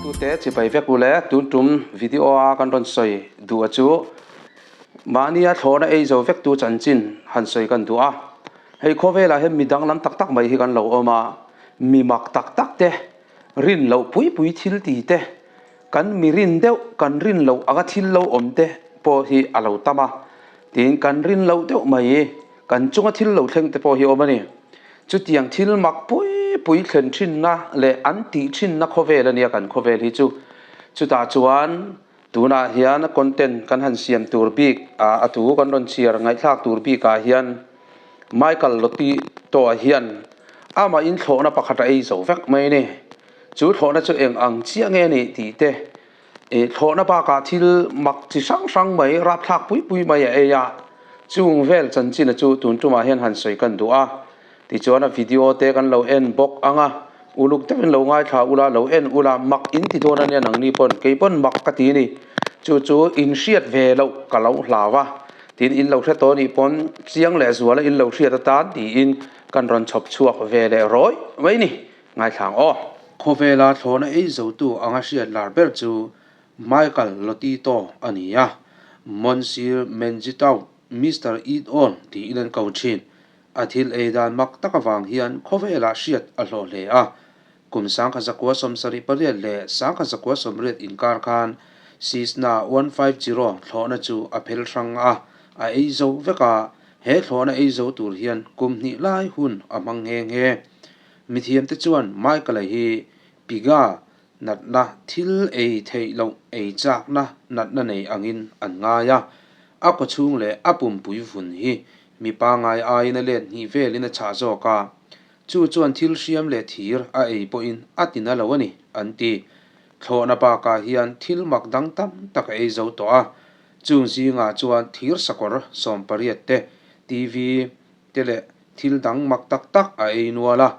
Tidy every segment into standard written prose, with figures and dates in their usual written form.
Tute chibai vek u le, tun tum video a kan rawn sawi duh a chu mahnia thlawhna ei zo vek tu chanchin han sawi kan duh a. Hei khawvelah hian mi danglam tak tak mai hi kan lo awm a, mi mak tak tak te, rin loh pui pui thil ti te, kan mi rin deuh kan rin loh anga thil lo awm te pawh hi a lo tam a, tiin kan rin loh deuh mai kan chunga thil lo thleng te pawh hi awm a ni. Chutiang thil mak pui pui thlen thinna leh an tih thinna khawvel a nia kan khawvel hi chu. Chutah chuan tunah hian content kan han siam tur bik ah a thu kan rawn chhiar ngaihthlak tur bik ah hian Michael Lotito ah hian amah inthlawhna pakhat a ei zo vek mai a ni. Chu thlawhna chu eng ang chiah nge nih tih te ih thlawhna bakah thil mak chi hrang hrang mai rapthlak pui pui mai a ei a, chung vel chanchina chu tun tumah hian han sawi kan duh a, tichuan a video te kan lo en bawk ang a, uluk deuhin lo ngaithla ula lo en ula mak in ti dawn ania nangni pawn kei pawn mak ka ti ni, chu chu in hriat ve loh ka lo hlau a, tin in lo hre tawh anih pawn chiang leh zuala in lo hriat atan tiin kan rawn chhawp chhuak ve leh rawih mai ni. Ngaithlang aw. Khawvela thlawhna ei zotu anga hriat lar ber chu Michael Lotito a ni a, Monsieur Mengitau, Mister Eat All tiin an ko thin. A thil ei dan mak tak avang hian khawvelah hriat a hlawh hle a. Kum 1978 leh 1980 inkar khan Cessna 150 thlawhna chu a phel hrang a, a ei zo vek a, he thlawhna ei zo tur hian kum hnih lai hun a hmang nghe nghe. Mithiamte chuan Michael-a hi Piga natna thil ei theih loh ei chakna natna nei angin an ngai a, a kawchhung leh a pumpui vun hi mi pangngai aiin a let hnih velin a chhah zawk a, chu chuan thil hriam leh thir a ei pawhin a ti na lo a ni, an ti. Thlawhna bakah hian thil mak dang tam tak a ei zo tawh a, chung zingah chuan thir sakawr 18 te, TV te leh thil dang mak tak tak a ei nual a,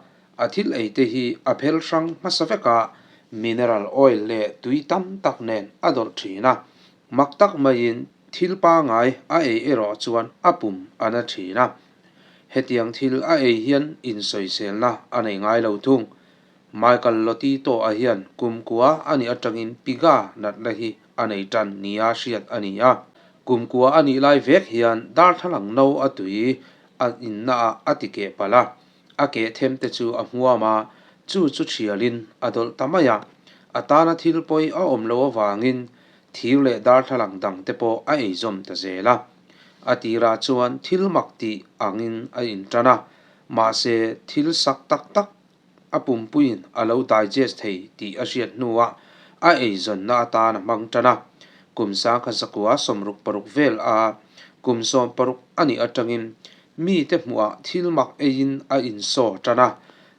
a thil ei te hi a phel hrang hmasa vek a, mineral oil leh tui tam tak nen a dawlh thin a, mak tak maiin thil pangai a ei erawh chuan a pum a na thin a. Hetiang thil a ei hian insawiselna a nei ngai lo thung. Michael Lotito a hian kumkua a nih atangin Piga natna hi a nei tan nia hriat a ni a. Kumkua a nih lai vek hian darthlalang no a tui a inna ah a ti keh palh a, a keh them te chu a hmuam a, chu chu thialin a dawlh ta mai a. A tana thil pawi a awm loh avangin thir leh darthlalang dang te pawh a eizawm ta zel a. A tirah chuan thil mak tih angin a intan a, mahse thil sak tak tak a pumpuiin a lo digest thei tih a hriat hnuah a eizawnna atan a hmang tan a. Kum 1966 vel a kum 60 a nih atangin mite hmuhah thil mak eiin a insaw tan a.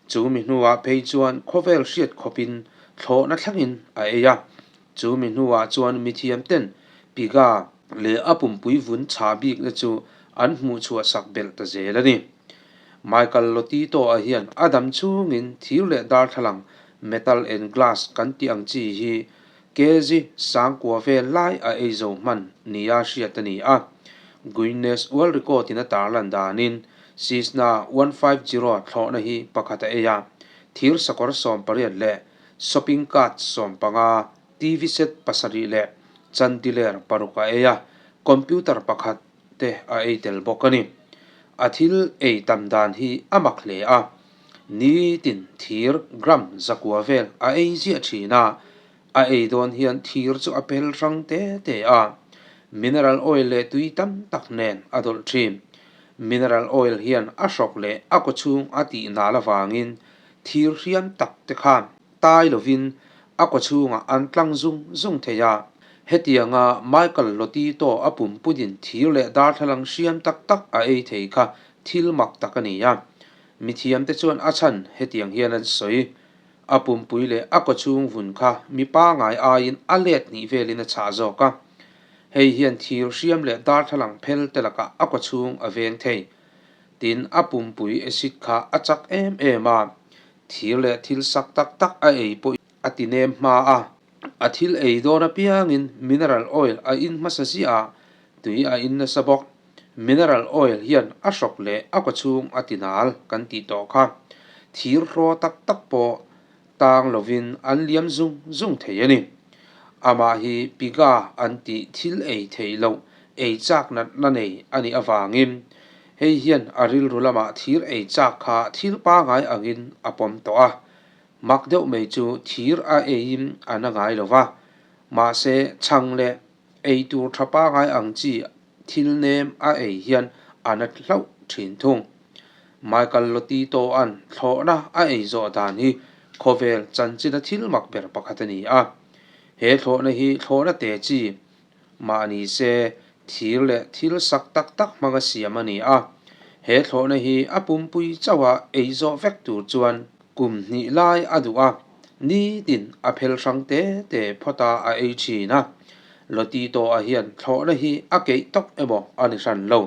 Chu mi hnuah phei chuan khawvel hriat khawpin thlawhna thlengin a ei a. Chu mi hnuah chuan mithiam ten Piga leh a pumpui vun chhah bikna chu an hmuhchhuah sak belh ta zel a ni. Michael Lotito-a hian a dam chhungin thir leh darthlalang, metal and glass, kan tih ang chi hi kg sangkua vel lai a ei zo hman nia hriat a ni a. Guinness World Record-in a tarlan danin Cessna 150 thlawhna hi pakhat a ei a, thir sakawr 18 leh shopping cart 15, TV set pasarih leh chandelier paruk a ei a, computer pakhat te a ei tel bawk a ni. A thil ei tam dan hi a mak hle a, nitin thir gram zakua vel a ei ziah thin a, a ei dawn hian thir chu a pel hrang te te a, mineral oil leh tui tam tak nen a dawlh thin. Mineral oil hian a hrawk leh a kawchhung a tih nal avangin thir hriam tak te khan tai lovin a kawchhungah an tlang zung zung thei a. Hetianga Michael Lotito a pumpunin thir leh darthlalang hriam tak tak a ei thei kha thil mak tak a ni a. Mithiamte chuan a chhan hetiang hian an sawi. A pumpui leh a kawchhung vun kha mi pangai aiin a let hnih velin a chhah zawk a. Hei hian thir hriam leh darthlalang phel te lakah a kawchhung a veng thei. Tin, a pumpui acid kha a chak em em a. Thir leh thil sak tak tak a ei pawh a ti nem hma a, a thil ei dawn apiangin mineral oil a in hmasa ziah a, tui a in nasa bawk. Mineral oil hian a hrawk leh a kawchhung a ti nal kan tih tawh kha. Thir hraw tak tak pawh tang lovin an liam zung zung thei a ni. Amah hi piga an tih thil ei theih loh ei chak natna nei a nih avangin hei hian a rilru lamah thir ei chak kha thil pangai angin a pawm tawh a. Mak deuh mai chu thir a eiin a na ngai lo va, mahse chhang leh ei tur tha pangai ang chi thil nem a ei hian a na hlauh thin thung. Michael Lotito-a'n thlawhna a ei zawh dan hi khawvel chanchina thil mak ber pakhat a ni a. He thlawhna hi thlawhna te chi mah ni se thir leh thil sak tak tak hmanga siam a ni a. He thlawhna hi a pumpui chauha ei zawh vek tur chuan kum hnih lai a duh a, nitin a phel hrang te te phawta a ei thin a. Lotito-a hian thlawhna hi a keih tawk emaw a ni hran lo.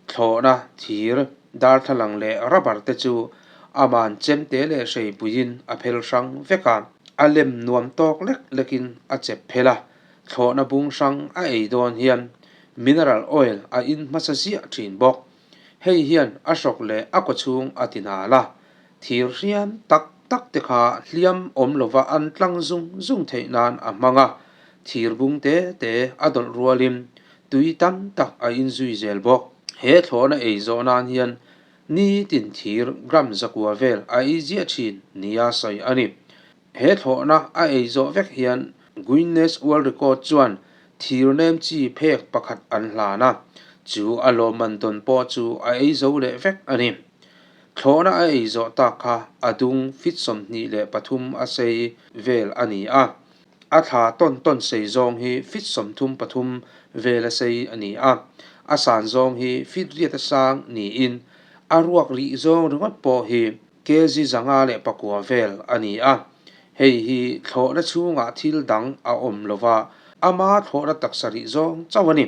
Thlawhna, thir, darthlalang leh rubber te chu aman chemte leh hreipuiin a phel hrang vek a, a lem nuam tawk lek lekin a chep phel a, thlawhna bung hrang a ei dawn hian mineral oil a in hmasa ziah thin bawk. Hei hian a hrawk leh a kawchhung a ti nal a, thir hriam tak tak te kha hliam awm lova an tlang zung zung theih nan a hmang a, thir bung te te a dawlh rualin tui tam tak a inzui zel bawk. He thlawhna ei zawh nan hian nitin thir gram zakua vel a ei ziah thin nia sawi a ni. He thlawhna a ei zawh vek hian Guinness World Record chuan thir nem chi phek pakhat an hlan a, chu a lawmman dawn pawh chu a ei zo leh vek a ni. Thlawhna a ei zawh tak kha a dung fit 23 a sei vel a ni a. A thla tawn tawn sei zawng hi feet 33 vela sei a ni a, a san zawng hi feet riat a sang niin a ruak rih zawng ringawt pawh hi kg 509 vel a ni a. Hei hi thlawhna chhungah thil dang a awm lova, ama thlawhna taksa rih zawng chauh a ni.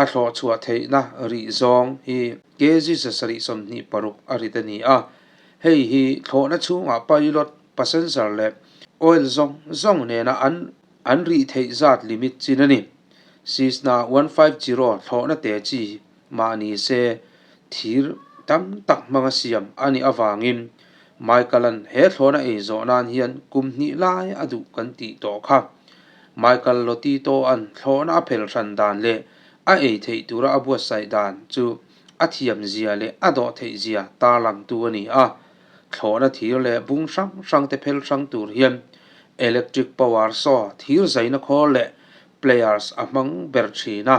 A thlawh chhuah theihna rih zawng hi kg 726 a rit a ni a, hei hi thlawhna chhungah pilot passenger leh oil zawng zawng nena an an rih theih zat limit chin a ni. Cessna 150 thlawhna te chi mah ni se thir tam tak hmanga siam a nih avangin Michael-a'n he thlawhna ei zawh nan hian kum hnih lai a duh kan tih tawh kha. Michael Lotito-a'n thlawhna a phel hran dan leh a ei theih tura a buatsaih dan chu a thiam zia leh a dawh theih zia tarlangtu a ni a. Thlawhna thir leh bung hrang hrang te phel hrang tur hian electric power saw thir zaina khawl leh pliers a hmang ber thin a.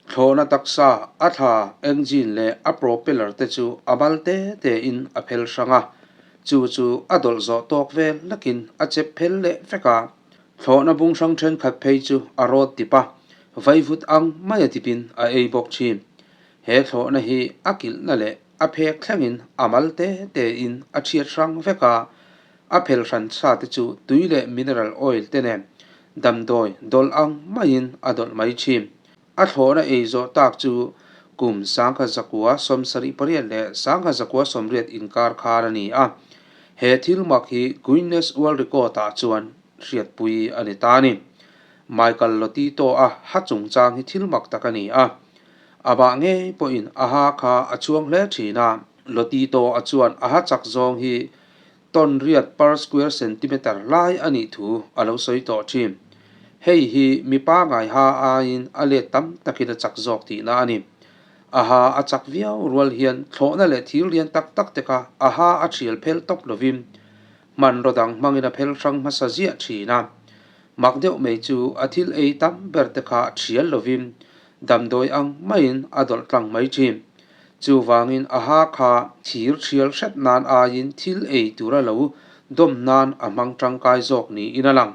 Thlawhna taksa, a thla, engine leh a propeller te chu a mal te te in a phel hrang a, chu chu a dawlh zawh tawk vel lakin a chep phel leh vek a. Thlawhna bung hrang thenkhat phei chu a rawt dip a, vaivut ang mai a dipin a ei bawk thin. He thlawhna hi a kilhna leh a phek thlengin a mal te tein a thiat hrang vek a, a phel hran sa te chu tui leh mineral oil te nen damdawi dawlh ang maiin a dawlh mai thin. A thlawhna ei zawh tak chu kum 1978 leh 1980 inkar khan a ni a, he thil mak hi Guinness World Record ah chuan hriatpui a ni ta a ni. Michael Lotito-a ha chungchang hi thil mak tak a ni a. A bah ngei pawhin a ha kha a chuang hle thin a. Lotito a chuan a ha chak zawng hi ton riat per square centimeter lai a nih thu a lo sawi tawh thin. Hei hi mi pangai ha aiin a let tam takin a chak zawk tihna a ni. A ha a chak viau rual hian thlawhna leh thil lian tak tak te kha a ha a thial phel tawp lovin hmanraw dang hmangin a phel hrang hmasa ziah thin a. Mak deuh mai chu a thil ei tam ber te kha thial lovin damdawi ang maiin a dawlh tlang mai thin. Chuvangin a ha kha thir thial hret nan aiin thil ei tura lo dawm nan a hmang tangkai zawk niin a lang.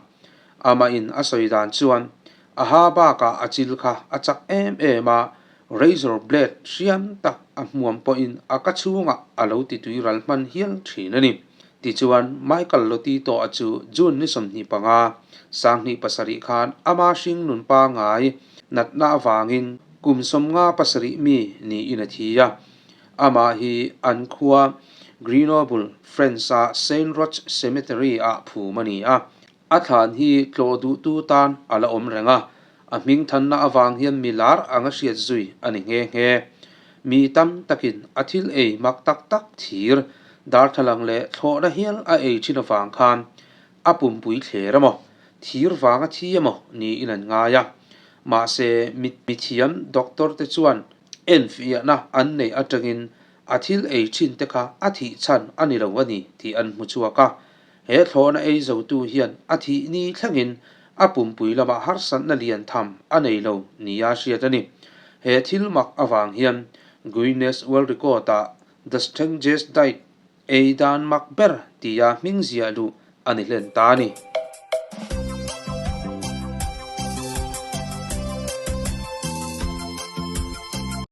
Amahin a sawi dan chuan a ha bakah a chil kha a chak em em a, razor blade hriam tak a hmuam pawhin a ka chhungah a lo ti tui ral hman hial thin a ni. Tichuan, Michael Lotito-a chu June ni 25, 2007 khan ama hring nun pangai natna avangin kum 57 mi niin a thi a. Amah hi an khua Grenoble, France-a Saint Roch Cemetery-ah phum a ni a. A thlan hi tlawh duhtu tan a la awm reng a, a hming thanna avang hian mi lar anga hriat zui a ni nghe nghe. Mi tam takin a thil ei mak tak tak thir. Darthlalang leh thlawhna hial a ei thin avang khan a pumpui thler emaw, thir vanga thi emaw niin an ngai a. Mahse, mithiam doctor te chuan enfiahna an neih atangin a thil ei thin te kha a thih chhan a ni lo a ni tih an hmu chhuak a. He thlawhna ei zotu hian a thih ni thlengin a pumpui lamah harsatna lian tham a nei lo nia hriat a ni. He thil mak avang hian Guinness World Record-ah The Strangest Diet ei dan mak ber tia hming ziah luh a ni hlen ta a ni.